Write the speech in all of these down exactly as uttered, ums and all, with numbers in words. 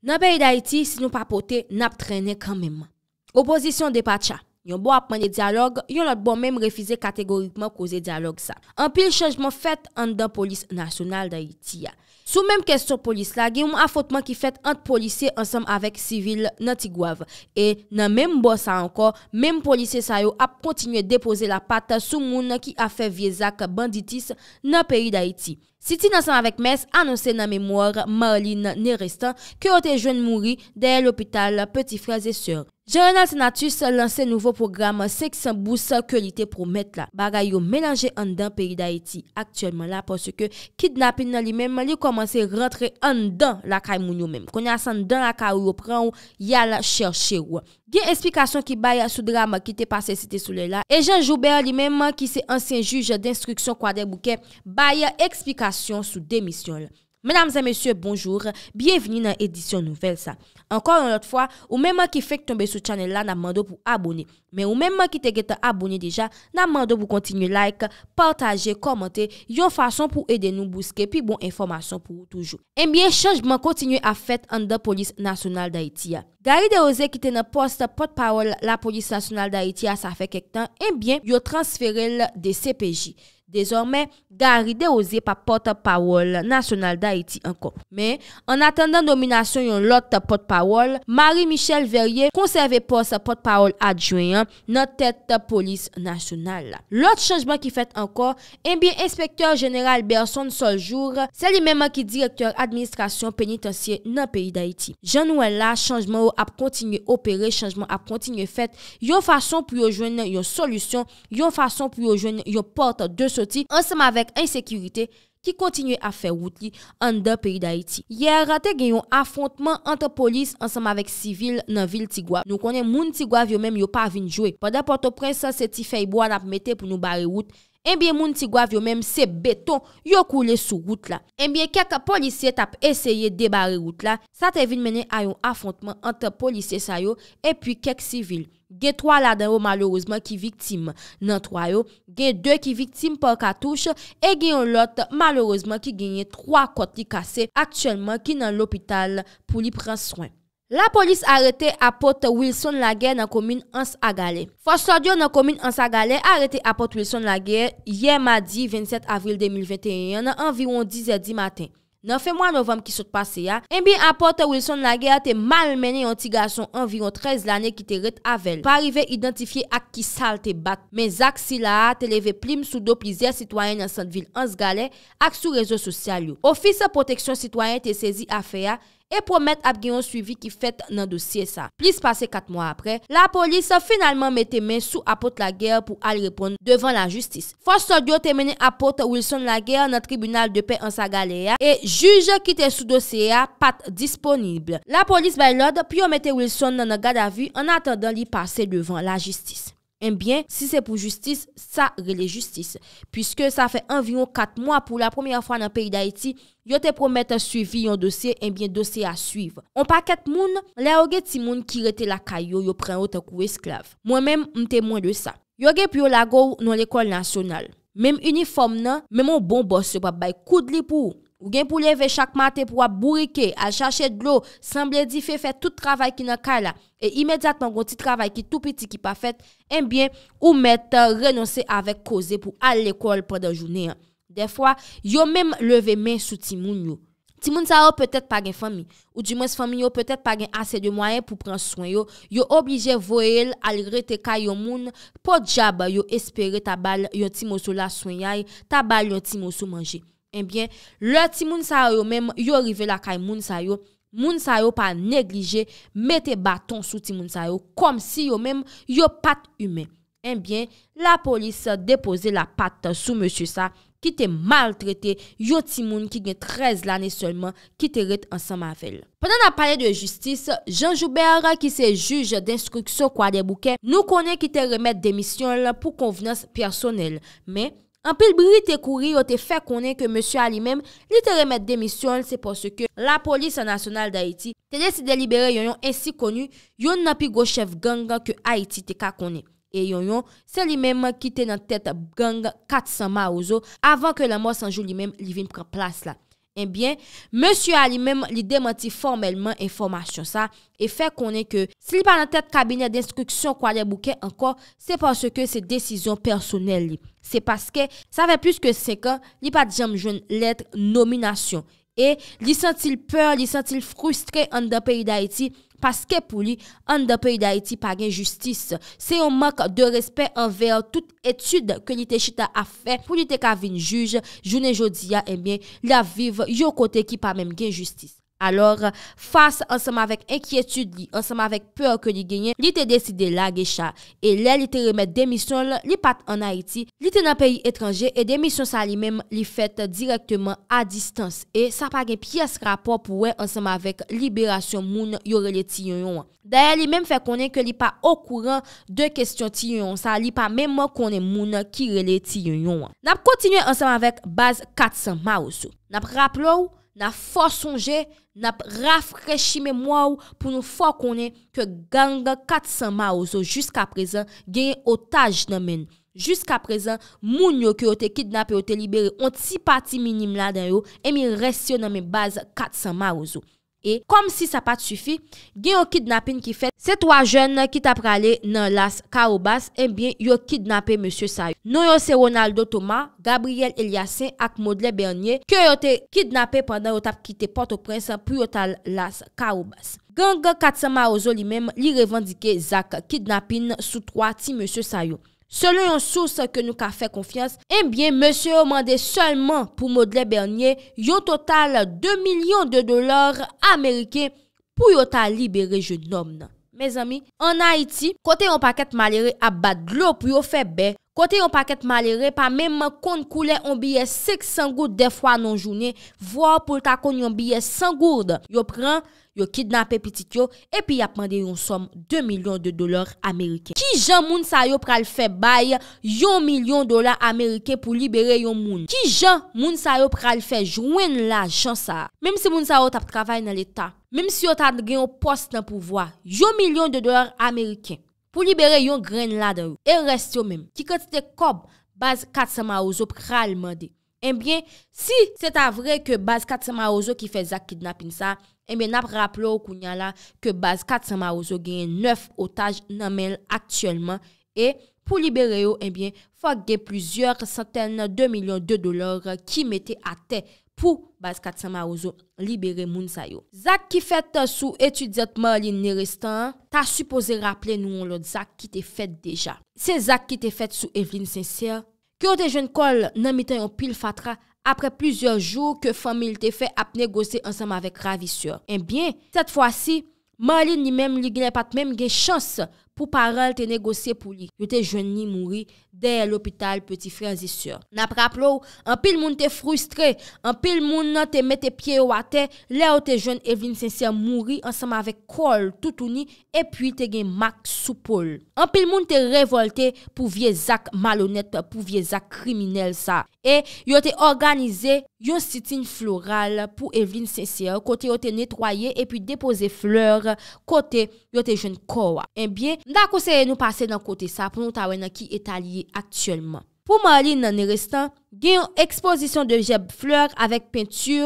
Nan peyi Dayiti, si nou pa pote, n ap trennen kanmenm. Opozisyon depatcha. Yon bò ap mande dyalòg, yon lòt bò menm refize kategorikman koze dyalòg sa. Anpil chanjman fèt anndan Polis Nasyonal Dayiti a. Sou menm kesyon polis la, gen yon afwontman ki fèt ant polisye ansanm avèk sivil nan Tigwav. E nan menm bò sa ankò, menm polisye sa yo ap kontinye depoze lapat sou moun ki ap fè vye zak banditis nan peyi Dayiti. Sitin ansanm avèk Mès anonse nan memwa Marlin Nerestan ke yo te jwenn mouri dèyè lopital Petit Frères et Sœurs. Jean Renald Senatus lanse nouvo pwogram senk san bous ke li te pwomèt la. Bagay yo melanje anndan peyi Dayiti aktyèlman la, paske kidnapin nan li menm, li kòmanse rantre anndan lakay moun yo menm. Kounye a, se anndan lakay ou yo pran w, y al chèche w. Gen esplikasyon ki bay sou dram ki te pase Site Solèy la, e Jean Joubert li menm, ki se ansyen jij denstriksyon Kwadèboukè, bay esplikasyon sou demisyon l. Medam e mesye, bonjou, byenvini nan edisyon nouvèl sa. Ankò yon lòt fwa, ou menm ki fenk tonbe sou chanèl la, n ap mande w pou abone. Men ou menm ki te gentan abone deja, n ap mande w pou kontinye like, pataje, kòmante, yon fason pou ede nou bouske pi bon enfòmasyon pou ou toujou. Ebyen, chanjman kontinye ap fèt anndan Polis Nasyonal Dayiti a. Gary Desrosiers ki te nan pòs pòtpawòl Lapolis Nasyonal Dayiti a, sa fè kèk tan, ebyen, yo transfere l D C P J. Dezòmè, Gary Desrosiers pa pòtpawòl Nasyonal Dayiti ankò. Men, annatandan nominasyon yon lòt pòtpawòl, Marie Michelle Verrier konsève pòs pòtpawòl adjwen an nan tèt Polis Nasyonal la. Lòt chanjman ki fèt ankò, ebyen, Enspektè Jeneral Berson Soljour, se li menm ki direktè administrasyon penitansye nan peyi Dayiti. Jan nou wè l la, chanjman yo ap kontinye opere, chanjman ap kontinye fèt, yon fason pou yo jwenn yon solisyon, yon fason pou yo jwenn yon pòt de soti ansanm avèk ensekirite ki kontinye ap fè wout li anndan peyi Dayiti. Yè, te gen yon afwontman ant polis ansanm avèk sivil nan vil Tigwav. Nou konnen moun Tigwav yo menm yo pa vin jwe. Pandan Pòtoprens, se ti fèy bwa n ap mete pou nou bare wout, ebyen, moun Tigwav yo menm se beton yo koule sou wout la. Ebyen, kèk polisye t ap eseye debare wout la, sa te vin mennen a yon afwontman ant polisye sa yo epi kèk sivil. Gen twa ladan yo malerezman ki viktim. Nan twa yo, gen de ki viktim pa katouch e gen yon lòt malerezman ki genyen twa kòt li kase aktyèlman ki nan lopital pou li pran swen. Lapolis arete Apot Wilson Laguerre nan komin Anse à Galets. Fòs lòd yo nan komin Anse à Galets arete Apot Wilson Laguerre yè madi vennsèt avril de mil venteyen an nan anviwon dizè di maten. Nan fen mwa novanm ki sot pase a, ebyen, Apot Wilson Laguerre te malmennen yon ti gason anviwon trèz lane ki te ret avè l. Pa rive idantifye ak kisa l te bat, men zak sila a te leve plim sou do plizyè sitwayen nan sant vil Anse Galets ak sou rezo sosyal yo. Ofis Pwoteksyon Sitwayen te sezi afè a e pwomèt ap gen yon swivi ki fèt nan dosye sa. Plis pase kat mwa apre, lapolis finalman mete men sou Apot Laguerre pou al reponn devan lajistis. Fòs lòd yo te mennen Apot Wilson Laguerre nan tribinal de pè Anse à Galets a e jij ki te sou dosye a pa t disponib. Lapolis bay lòd pou yo mete Wilson nan gadavi annatandan li pase devan lajistis. Ebyen, si se pou jistis, sa rele jistis. Piske sa fè anviwon kat mwa pou la premyè fwa nan peyi Dayiti, yo te pwomèt swivi yon dosye, ebyen, dosye a swiv. On pakèt moun, lè yo gen timoun ki rete lakay yo, yo pran yo tankou esklav. Mwen menm, m temwen de sa. Yo gen pou yo lage w nan lekòl nasyonal. Menm inifòm nan, menm yon bon bòs yo p ap bay koud li pou ou. Ou gen pou leve chak maten pou w ap bourike, al chache dlo, sanble dife, fè tout travay ki nan kay la. E imedyatman gon ti travay ki tou piti ki pa fèt, ebyen, ou mèt renonse avèk koze pou al lekòl pandan jounen an. Dèfwa, yo menm leve men sou timoun yo. Timoun sa yo petèt pa gen fanmi, oudimwens fanmi yo petèt pa gen ase de mwayen pou pran swen yo, yo oblije voye l al rete kay yon moun, podyab yo espere ta ba l yon ti moso laswenyay, ta ba l yon ti moso manje. Ebyen, lè timoun sa yo menm yo rive lakay moun sa yo, moun sa yo pa neglije mete baton sou timoun sa yo, kòmsi yo menm yo pa t imen. Ebyen, lapolis depoze lapat sou mesye sa ki te maltrete yon timoun ki gen trèz lane sèlman ki te ret ansanm avè l. Pandan n ap pale de jistis, Jean Joubert, ki se jij denstriksyon Kwadèboukè, nou konnen ki te remèt demisyon l pou konvnans pèsonèl. Men, anpil bri te kouri, yo te fè konnen ke mesye a li menm, li te remèt demisyon l, se paske Lapolis Nasyonal Dayiti te deside libere Yonyon Ensikoni, youn nan pi gwo chèf gang ke Ayiti te ka konnen. E Yonyon, se li menm ki te nan tèt gang kat san Mawozo avan ke Lanmò San Jou li menm li vin pran plas la. Ebyen, mesye a li menm, li demanti fòmèlman enfòmasyon sa e fè konnen ke si li pa nan tèt kabinè denstriksyon Kwadèboukè ankò, se paske se desizyon pèsonèl li. Se paske sa fè plis ke senk an, li pa t janm jwenn lèt nominasyon. E li santi l pè, li santi l fristre anndan peyi Dayiti, paske pou li, anndan peyi Dayiti pa gen jistis. Se yon mank de respè anvè tout etid ke li te chita ap fè pou li te ka vin jij. Jounen jodi a, ebyen, l ap viv yon kote ki pa menm gen jistis. Alò, fas ansanm avèk enkyetid li, ansanm avèk pè ke li genyen, li te deside lage cha. E lè li te remèt demisyon l, li pa t ann Ayiti, li te nan peyi etranje e demisyon sa li menm li fèt dirèkteman a distans. E sa pa gen pyès rapò pou wè ansanm avèk liberasyon moun yo rele Ti Yonyon an. Dayè, li menm fè konnen ke li pa okouran de kesyon Ti Yonyon sa, li pa menm konnen moun ki rele Ti Yonyon an. N ap kontinye ansanm avèk baz kat san Mawozo. N ap raple w, n ap fè w sonje, n ap rafrechi memwa w pou nou fè w konnen ke gang kat san Mawozo jiska prezan genyen otaj nan men l. Jiska prezan, moun yo ke yo te kidnape, yo te libere, yon ti pati minim ladan yo, ebyen rès yo nan men baz kat san Mawozo. E kòmsi sa pa t sifi, gen yon kidnapin ki fèt. Se twa jèn ki ta prale nan Las Kawobas, ebyen, yo kidnape mesye sa yo. Non yo se Ronaldo Thomas, Gabriel Eliassen ak Modlè Bernier, ke yo te kidnape pandan yo t ap kite Pòtoprens pou yo t al Las Kawobas. Gang kat san Mawozo li menm, li revandike zak kidnapin sou twa ti mesye sa yo. Selon yon sous ke nou ka fè konfyans, ebyen, mesye yo mande sèlman pou Modlè Bernier yon total de milyon de dola ameriken pou yo ta libere jennòm nan. Mezanmi, ann Ayiti, kote yon pakèt malere ap bat dlo pou yo fè bè, kote yon pakèt malere pa menm konn koulè yon biyè senk san goud dèfwa nan jounen, vwa pou l ta konn yon biyè san goud, yo pran, yo kidnape pitit yo, epi y ap mande yon sòm de milyon de dola ameriken. Kijan moun sa yo pral fè bay yon milyon dola ameriken pou libere yon moun? Kijan moun sa yo pral fè jwenn lajan sa a? Menm si moun sa yo t ap travay nan Leta, menm si yo ta gen yon pòs nan pouvwa, yon milyon de dola ameriken pou libere yon grenn ladan yo, e rès yo menm, ki kantite kòb baz kat san Mawozo pral mande? Ebyen, si se ta vre ke baz kat san Mawozo ki fè zak kidnapin sa, ebyen, n ap raple w kounye a la ke baz kat san Mawozo genyen nèf otaj nan men l aktyèlman, e pou libere yo, ebyen, fòk gen plizyè santèn de milyon de dola ki mete atè pou baz kat san Mawozo libere moun sa yo. Zak ki fèt sou etudyant Marline Nerestan an ta sipoze raple nou yon lòt zak ki te fèt deja. Se zak ki te fèt sou Evelyne Sincère, ke yo te jwenn kò l nan mitan yon pil fatra apre plizyè jou ke fanmi l te fè ap negosye ansanm avèk ravisè. Ebyen, sèt fwa si, Marline li menm, li genlè pa t menm gen chans pou paran l te negosye pou li. Yo te jwenn li mouri dèyè lopital Petit Frères et Sœurs. N ap raple w, anpil moun te fristre, anpil moun te mete pye yo atè lè yo te jwenn Evelyne Sincère mouri ansanm avèk kò l toutouni, epi te gen mak sou po l. Anpil moun te revòlte pou vye zak malonèt, pou vye zak kriminèl sa. E yo te òganize yon sitin floral pou Evelyne Sincère, kote yo te netwaye epi depoze flè kote yo te jwenn kò a. Ebyen, m ta konseye nou pase nan kote sa pou nou ta wè nan ki eta li ye aktyèlman. Pou Marline Nerestan, gen yon ekspozisyon de jèb flè avèk penti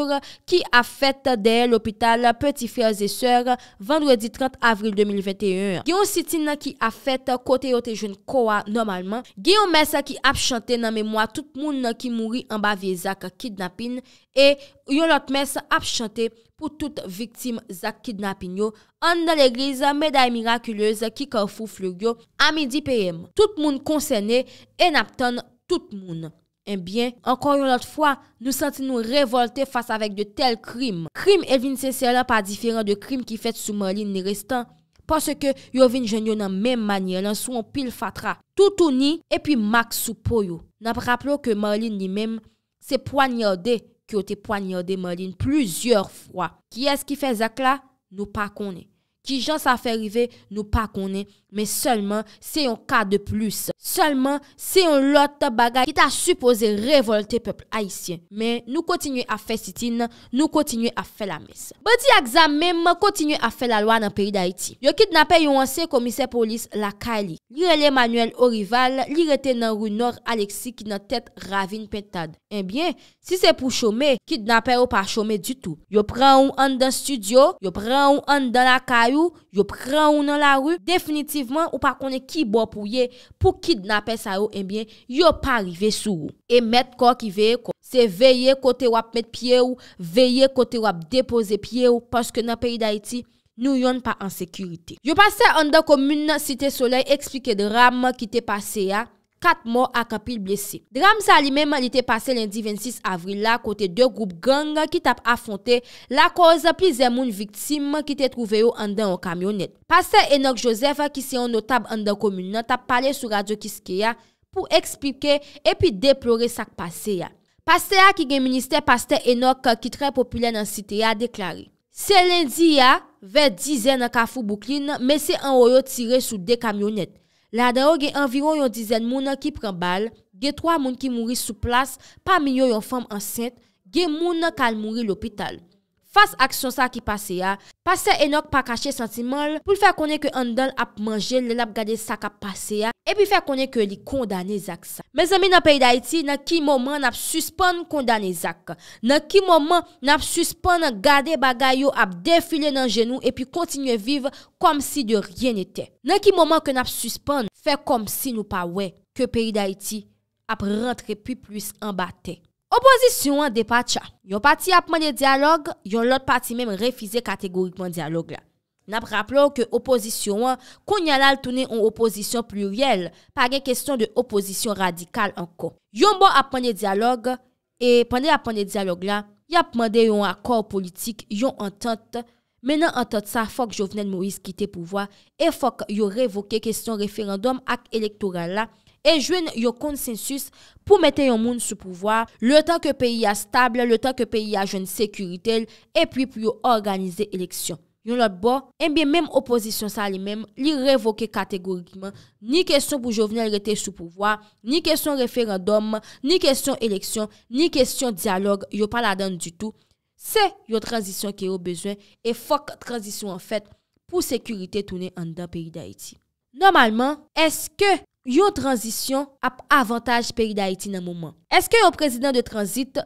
ki ap fèt dèyè lopital Petit Frères et Sœurs vandredi trant avril de mil venteyen an. Gen yon sitin ki ap fèt kote yo te jwenn kò a nòmalman. Gen yon mès ki ap chante nan memwa tout moun ki mouri anba vye zak kidnapin e yon lòt mès ap chante pou tout viktim zak kidnapin yo anndan legliz Médaille Miraculeuse ki Carrefour Fleuriot a midi P M. Tout moun konsène e n ap tann tout moun. Ebyen, ankò yon lòt fwa, nou santi nou revòlte fas avèk de tèl krim. Krim Evelyne Sincère lan pa diferan de krim ki fèt sou Marline Nerestan, paske yo vin jwenn yo nan menm manyè lan sou yon pil fatra, toutouni epi mak sou po yo. N ap raple w ke Marline li menm, se pwanyade ke yo te pwanyade Marline plizyè fwa. Kiyès ki fè zak la? Nou pa konnen. Kijan sa fè rive, nou pa konnen, men sèlman se yon ka de plis. Sèlman se yon lòt bagay ki ta sipoze revòlte pèp ayisyen. Men nou kontinye ap fè sitin, nou kontinye ap fè lamès. Bandi ak zam menm kontinye ap fè lalwa nan peyi Dayiti. Yo kidnape yon ansyen komisè polis lakay li. Li rele Manuel Orival, li rete nan ri Nò Alexis ki nan tèt ravin Pentad. Ebyen, si se pou chome, kidnapè yo pa chome ditou. Yo pran ou anndan estidyo, yo pran ou anndan lakay ou, yo pran ou nan lari. Definitivman, ou pa konnen ki bò pou ye pou kidnapè sa yo, ebyen, yo pa rive sou ou. E mèt kò ki veye kò. Se veye kote w ap met pye w, veye kote w ap depoze pye w, paske nan peyi Dayiti, nou yonn pa an sekirite. Yon pastè anndan komin Site Solèy eksplike dram ki te pase a, kat mò ak anpil blese. Dram sa li menm li te pase lendi vennsis avril la kote de gwoup gang ki t ap afwonte lakòz plizyè moun viktim ki te twouve yo anndan yon kamyonèt. Pastè Enock Joseph ki se yon notab anndan komin nan t ap pale sou radyo Kiskeya pou eksplike epi deplore sa k pase a. Pastè a ki gen ministè Pastè Enock ki trè popilè nan site a deklare, se lendi a, vè dizè nan Kafou Bouklin, mesye anwo yo tire sou de kamyonèt. Ladan yo gen anviwon yon dizèn moun ki pran bal, gen twa moun ki mouri sou plas, pami yo yon fanm ansent, gen moun k al mouri lopital. Fas aksyon sa ki pase a, pastè Enock pa kache santiman l pou l fè konnen ke anndan l ap manje l lè l ap gade sa k ap pase a, epi fè konnen ke li kondane zak sa. Mezanmi, nan peyi Dayiti, nan ki moman n ap sispann kondane zak? Nan ki moman n ap sispann gade bagay yo ap defile nan je nou epi kontinye viv kòmsi de rien n'était? Nan ki moman ke n ap sispann fè kòmsi nou pa wè ke peyi Dayiti ap rantre pi plis anba tè? Opozisyon an depatcha. Yon pati ap mande dyalòg, yon lòt pati menm refize kategorikman dyalòg la. N ap raple w ke opozisyon an, kounye a la, l tounen yon opozisyon pliryèl, pa gen kesyon de opozisyon radikal ankò. Yon bò ap mande dyalòg, e pandan y ap mande dyalòg la, y ap mande yon akò politik, yon antant, men nan antant sa, fòk Jovenel Moïse kite pouvwa e fòk yo revoke kesyon referandòm ak elektoral la e jwenn yon konsensis pou mete yon moun sou pouvwa, letan ke peyi a stab, letan ke peyi a jwenn sekirite l, epi pou yo òganize eleksyon. Yon lòt bò, ebyen, menm opozisyon sa li menm, li revoke kategorikman ni kesyon pou Jovenel rete sou pouvwa, ni kesyon referandòm, ni kesyon eleksyon, ni kesyon dyalòg, yo pa ladan l ditou. Se yon tranzisyon ke yo bezwen e fòk tranzisyon an fèt pou sekirite tounen anndan peyi Dayiti. Nòmalman, èske yon tranzisyon ap avantaj peyi Dayiti nan moman? Èske yon prezidan de tranzit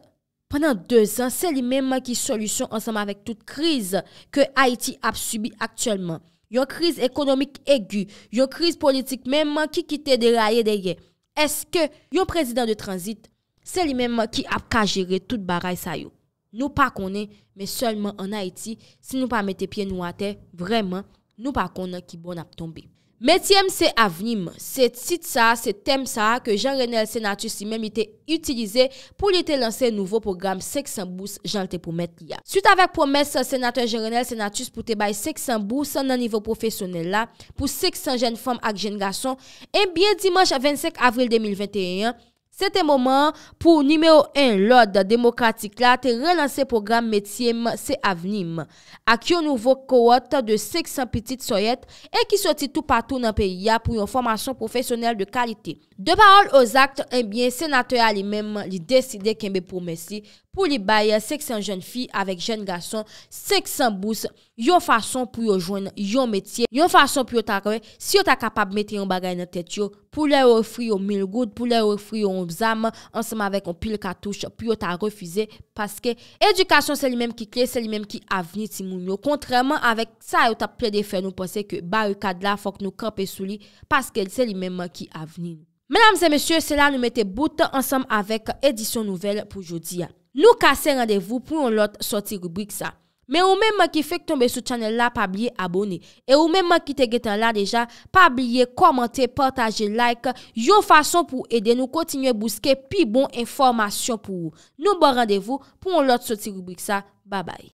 pandan dezan se li menm ki solisyon ansanm avèk tout kriz ke Ayiti ap sibi aktyèlman? Yon kriz ekonomik egi, yon kriz politik menm ki kite deraye dèyè. Èske yon prezidan de tranzit se li menm ki ap ka jere tout bagay sa yo? Nou pa konnen, men sèlman ann Ayiti, si nou pa mete pye nou atè, vrèman, nou pa konn ki bò n ap tonbe. Metye m se avni m, se tit sa a, se tèm sa a ke Jean Renel Senatus li menm li te itilize pou li te lanse nouvo pwogram senk san bous jan l te pwomèt li a. Swit avèk pwomès senatè Jean Renel Senatus pou te bay senk san bous nan nivo pwofesyonèl la pou senk san jèn fanm ak jèn gason, ebyen dimanch vennsenk avril de mil venteyen an, se te moman an pou nimewo en lòd demokratik la te relanse pwogram Metye m se avni m, ak yon nouvo kowòt de senk san pitit sòyèt e ki soti toupatou nan peyi a pou yon fòmasyon pwofesyonèl de kalite. De pawòl o zakt, ebyen, senatè a li menm, li deside kenbe pwomès li pou li bay senk san jèn fi avèk jèn gason senk san bous, yon fason pou yo jwenn yon metye, yon fason pou yo ta wè si yo ta kapab mete yon bagay nan tèt yo, pou lè yo ofri yo mil goud, pou lè yo ofri yo yon zam ansanm avèk yon pil katouch, pou yo ta refize, paske edikasyon se li menm ki kle, se li menm ki avni timoun yo, kontrèman avèk sa yo t ap plede fè nou panse ke barikad la fòk nou kanpe sou li, paske se li menm ki avni nou. Medam e mesye, se la nou mete bout ansanm avèk edisyon nouvèl pou jodi a. Nou kase randevou pou yon lòt sòti ribrik sa. Men ou menm ki fenk tonbe sou channel la, pa bliye abone. E ou menm ki te gentan la deja, pa bliye kòmante, pataje, like, yon fason pou ede nou kontinye bouske pi bon enfòmasyon pou ou. Nou ba w randevou pou yon lòt sòti ribrik sa. Babay.